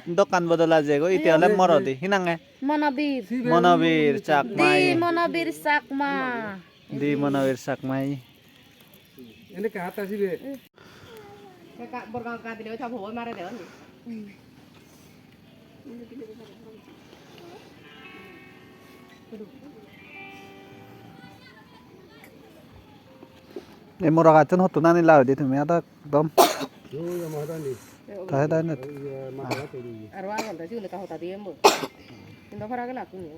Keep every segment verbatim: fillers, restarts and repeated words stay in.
Dokkan bodol aje go, ite ole morodi. Hi nange? Monobir. Monobir Chakma. Di Monobir Chakma. Di Monobir Chakma. Ene ka hata sibe. Ka, borgang ka dile ta bhoi mare de. Ei mora gacchun hottun anila hoide tumi ado ekdom. Yo, yo, mora ni. Tahe dai net. Yo, mora gacchun. Aro agon de, sigun ekka hoda diye mo. Indo fara gela kuni.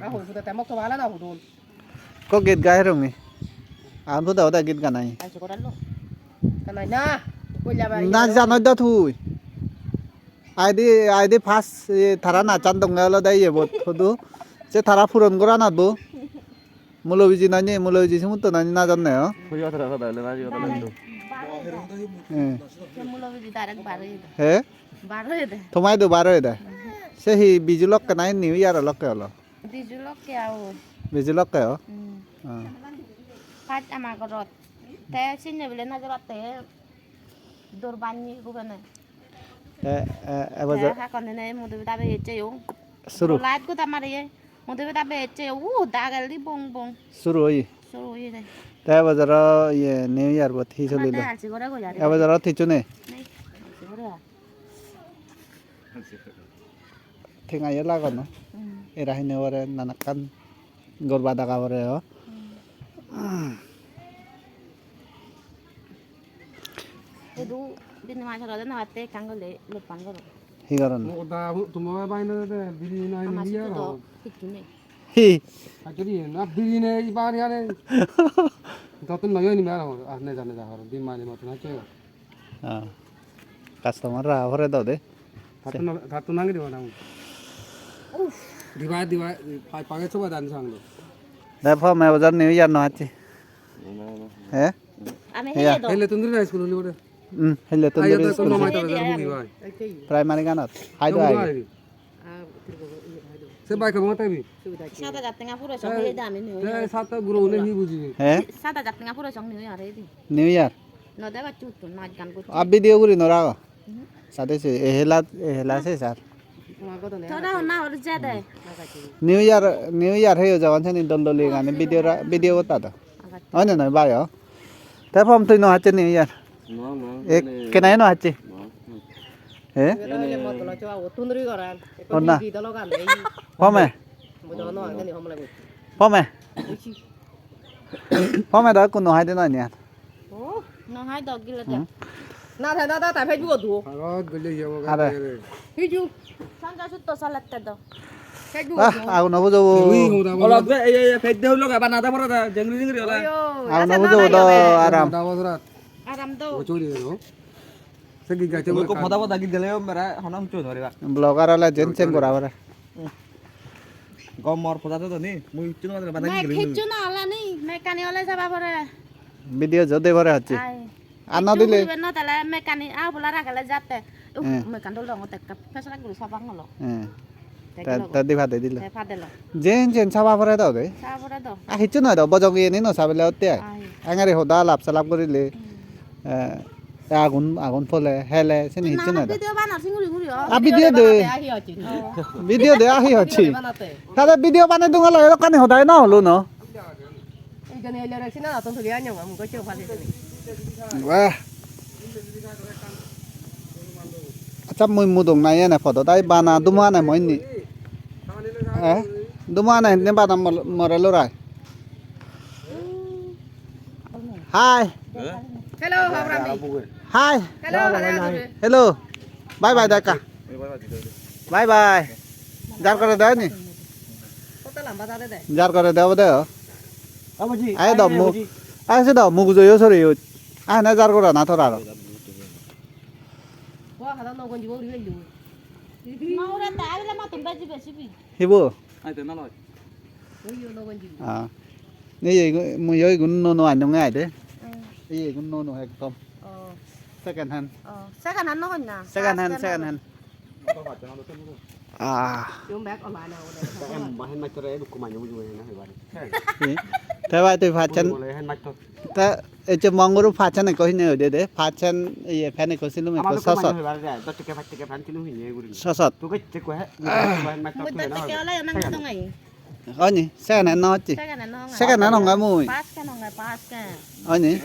Aho, huda te mokko bala na hudun. Ko git gai rongi. An huda huda git ganai. Ai se korallo. Ganai na. Kolla bai. Na jano da tui. Aidi, aidi first, eh, tara nachan donge olode iyebot hudu. Se tara puron goranot bo. Mulo biji nani, mulo biji sumutto nani najanne o. Huyo tara sada le naji odo lendo. Eh. Mulo biji direct bar oye de. He? Bar oye de. Tomai do bar oye de. Se hi biju lokke nai New Year lokke olo? Biju lokke ao. Biju lokke o? Hmm. Ah. Pach ama gorot. Te sinne bile najabatte dor banni gubene. E, e, e bojor. Te hakkon dine mudu dabe ecche yo. Suru. Light goda mariye. Mudu dabe ecche yo. U dagel di bong bong. Suru oye. Suru oye de. Te e bojor iye New Year bot hi solilo? Te alsi gore goi ari. E bojor hissu nei? Nei. Alsi gore ar. Tenga ye lagono. Hmm. Era hine ore nanakkan gorba daga pore o. Hmm. Edu bini maj horo de nabatte ekkan gole loppan goro. Hi goron? O da, tumo bai na de, biri na. Ama ni situ ya do ro. Hissu nei. Hi? Actually, na biri ne ibar yare. Dotun na yoni mara hor, ah, ne jane da hor, din mani motun ha che. Ah. Customer ra pore do de. Tatto na, tatto nangi dibo na. Uff. Diba, diba, pai, pai, soba dan sang do. De pome bojor New Year no hacchi. He? Ami. Iya. Hele do. Hele tundri na school holi bore. Hmm, hele tundri school. Ayo, to no mai to jar hugi bai. Primary ganot. Hai do ai. Se bai ka mo tabi. Sat hajar tenga puro song. Eh, dami ni. Eh, sat ta guro ne hi buji. He? Sat hajar tenga puro song ni ore di. New Year. No dega chutto naj gan gocche. A video guri no rago. Mhm. Sade se ehela, ehela se sar. Tora na or jade. New Year, New Year heyo jawan seni dol dol gani video ra, video gotta do. Oi na noi bai o. Te pom tui no hacche New Year. No, no. E, mane kena no hacche. No, no. He? Ene. Tundri goran. Onna. Pome. Pome. Pome do kuno hai de no niya. Oh, no hai dog gila de. Hmm. Na da, na da, ta Facebook-ot duo. Parot gole ye bo. Are. Hiju. Sanja sutto salatte do. Facebook-ot duo. Ah, agun obo jobo. Ui, hoda bo. Olok be, ei, ei, ei, pej de hulok, aba na da pora da, jengri jengri ola. Oyo, agun obo jobo do, aram. Da bo surat. Aram do. Bo chori do. Se git gaite. Ko hoda hoda git gele mera, hona hucho no re ba. Blogger ola jen chen gora pare. Gom mor poda to ni, mui hissu no badam. Mek hissu no ola ni, mekkani ole jaba pore. Video jo de pore hacche. Ai. Ar no dile. Hissu guribe no tale mekkani a bola ragele jatte. Uh, eh. Mekkan dol dong te ekka pesrak guri sabang holo. Eh. Te, te di pade dile. Te padelo. Jen jen saba pore do de. Saba pore do. A hissu no do, bojong iyeni no sabele otte ai. Ai. Engari hoda alap salap gurile. Hmm. Eh, agun, agun pole, hele, sini hissu nai do. Video banar singuri guri o. A video de. Video de ahi hocchi. Tada video banai dunga lage dokkani hodai na holo no. Wah. Accha, mui mudong nai ene podot ai bana duma nai moi ni. Eh? Duma nai ne bana mor-, more lorai. Hi. Hello, Habrami. Hi. Hello, Habrami. Hello. Bye bye, Daka. Bye bye. Jar gore de ni? Kota lamba jade de. Jar gore de obode o. Abuji, ai do ai mu. Abuji. Ai se do mu gujo yo sori yo. Ai na jar gore na tor aro. Wa hada no gonji bo ri lo. Ma ora ta ai la ma tum beji besi bi. Hibo? Ai te na loi. Oi yo no gonji. Ah. Ni ye gu-, mu yo gun no no anong ai de. Hmm. Ye gun no no ekdom. Oh. Second hand. Oh, second hand no gonna. Second hand, first hand, second hand. Ah. Yung bag online na udah. Em, bahan macam itu kumain ujung ini, nah, ibarat. Hi? Te bai tui pachan. Bole hen matto. Te ecche monguru pachan ekko hine hoide de. Pachan iye fan ekko silum ekko sosot. Ama dokke mane hoibar de. Dokke patte ke fan silum hine guri. Sosot. To gecche ko he. Mui dokke ke ole nang dong ai. Oni, second hand no hocche. Second hand no hocche. Second hand hong mui. First hand hong, first hand. Oni.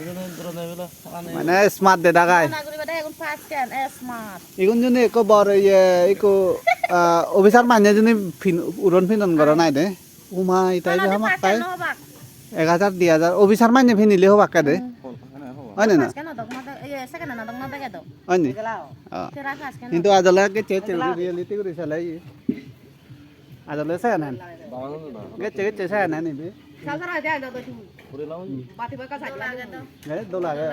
Mane smart de dagai. Na guri bade egun first hand, eh, smart. Igun juni ekko bor iye, ekko, ah, officer manye juni pin-, uron pinon goro nai de. Uma, ita ibe hamakkai. Ek hajar, di hajar, officer manye pinile hobak de. Oi ne na? First hand odok no de-, iye, second hand odok no dege do. Oi ne? Hintu ajole gecche gecche guri reality guri sele iye. Ajole second hand. Gecche gecche second hand ibe. He, dol age.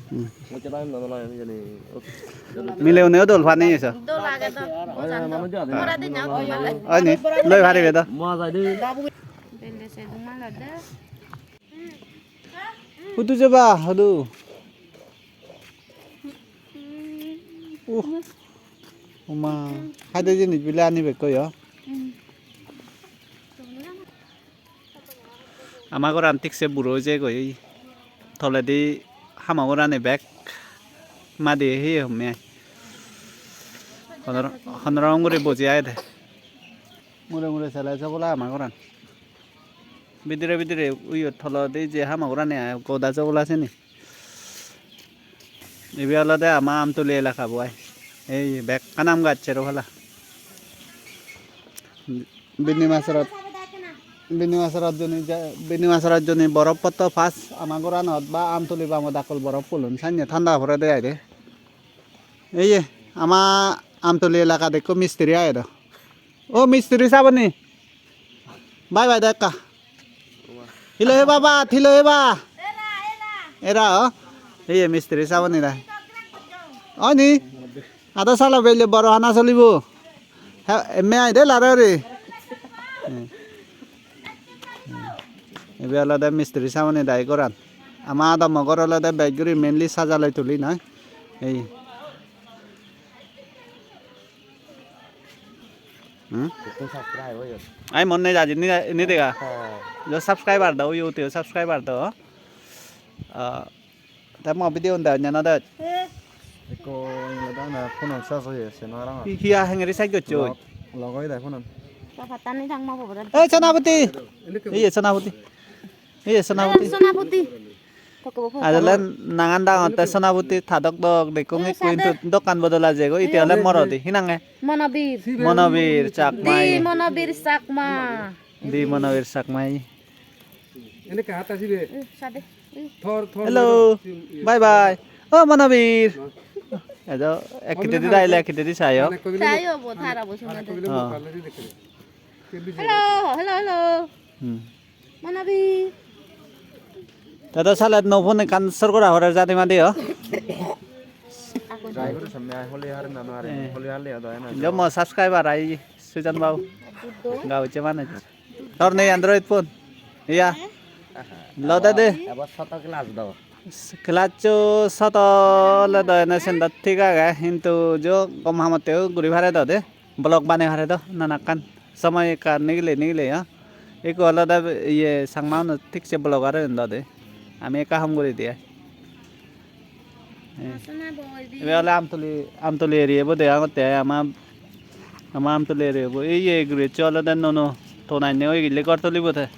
Hmm. Mile uneyo dol pani eso. Dol age do. Bojan do. Pora din na. Oi ni, loi paribe do. Bende se dumal ade. Hudu jeba, hudu. Uh. Uma, hade jinis bile ani bekko yo. Ama goran thik se buro oi jegoi. Toledi hama gorani bek madi heye homme ai. Honor-, honorom guri boji agede. Mure mure sele sogola ama goran. Bidire bidire uyo toledi je hama gorani ai, goda sogola seni. Ibe olode ama Amtuli elaka bo ai. Ei bekkan aam gaj sero pala. Bini masorot, bini masorot joni ja-, bini masorot joni borof potto pas ama goranot ba Amtuli bamot akkol borof polon sanye thanda porede ai de. Ei ye ama Amtuli elakat ekko mistiri age do. O mistiri saboni. Bye bye de ekka. Hilo heba ba, hilo heba. Era, o. Ei ye mistiri saboni da. Oni. Ado sala belle boro hana solibo. Ha, emme ai de lare ore. Ibe olode mistiri saboni dai goran. Ama adammo gor olode bej guri mainly sajaloi tuli noi. Ei. Hmm? Ekko subscribe oye. Ai mon nei jaji ni, ni dega. Hoi. Jo subscriber do, YouTube subscriber do. Ah, te mo video un de, nya no de. Ekko, ina da na, phone charge oye, se no rang. Hi, hi a hengeri side goccho? Log, log oye de phone. Ei, Sonapoti. Ei, Sonapoti. Ei, Sonapoti. Sonapoti. Ajole nangan dangotte Sonapoti ta dok dok dekkong ekku, hintu dokkan bodol ajegoi. Ite ole morodi. Hi nange? Monobir. Monobir Chakma. Di Monobir Chakma. Di Monobir Chakma. Eneke hata sibe. Sade. Hello. Bye bye. O Monobir. Ejo ek hitedi daile ek hitedi sayo. Sayo bo thara bo sumede. Hello, hello, hello. Hmm. Manabi. Dada salat no phone ekkan sor gora horer jadi madi o. Driver samme ai holi har na mare, holi har le do na. Jo mo subscriber ai Sujan babu. Gauche manuj. Tor nei Android phone. Iya. Lo dade. Abo soto class do. Class-o soto le do ene sendot thik age, hintu jo gom hamotteo guri pare do de. Vlog banei pare do nanakkan. Somoi ekka nigile nigile, ha. Ekko olode iye Changma uno thik se vlogger oyon do de. Ami ekka hom guri di ai. Eh. Ibe ole Amtuli, Amtuli area bo degongotte ai ama, ama Amtuli area bo. Ei ye guri ecche olode nuo nuo ton anne oi gille ghor tulibo te.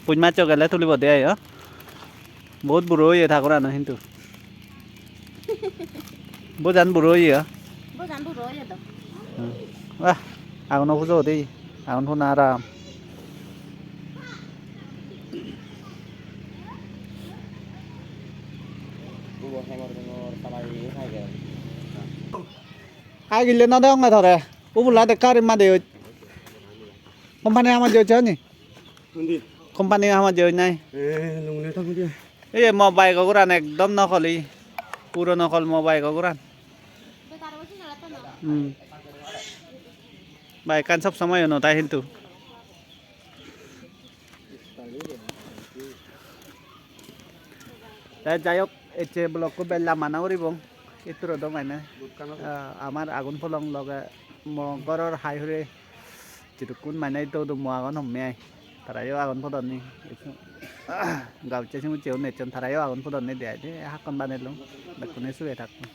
Puj masso gele tulibo de ai, o. Bahut buro oye ta gorano hintu. Bojan buro oye, o. Bojan buro oye do. Hmm. Wah, aguno pujo de. Agun huna aram. Hai gille no degonge tore. Ubula de kari made oi. Company ama je jani. Undi. Company ama je nai. Eh, lungni ta undi. Ei mo bike goran ekdom nokoli. Puro nokol mo bike goran. Hmm. Bike kan sob somoi no tai hintu. Te jai hok, ecche vlog-ko bej lamba no guribong. Etturo do mane, ah, amar agun polong loge mo goror hai hure jidukkun mane idu udu mo agon homme ai. Tarayo agon podonni. Gaucche simucche un ecchon, tarayo agon podonni de ai de, hakkon banelung. Bekkune suge takkun.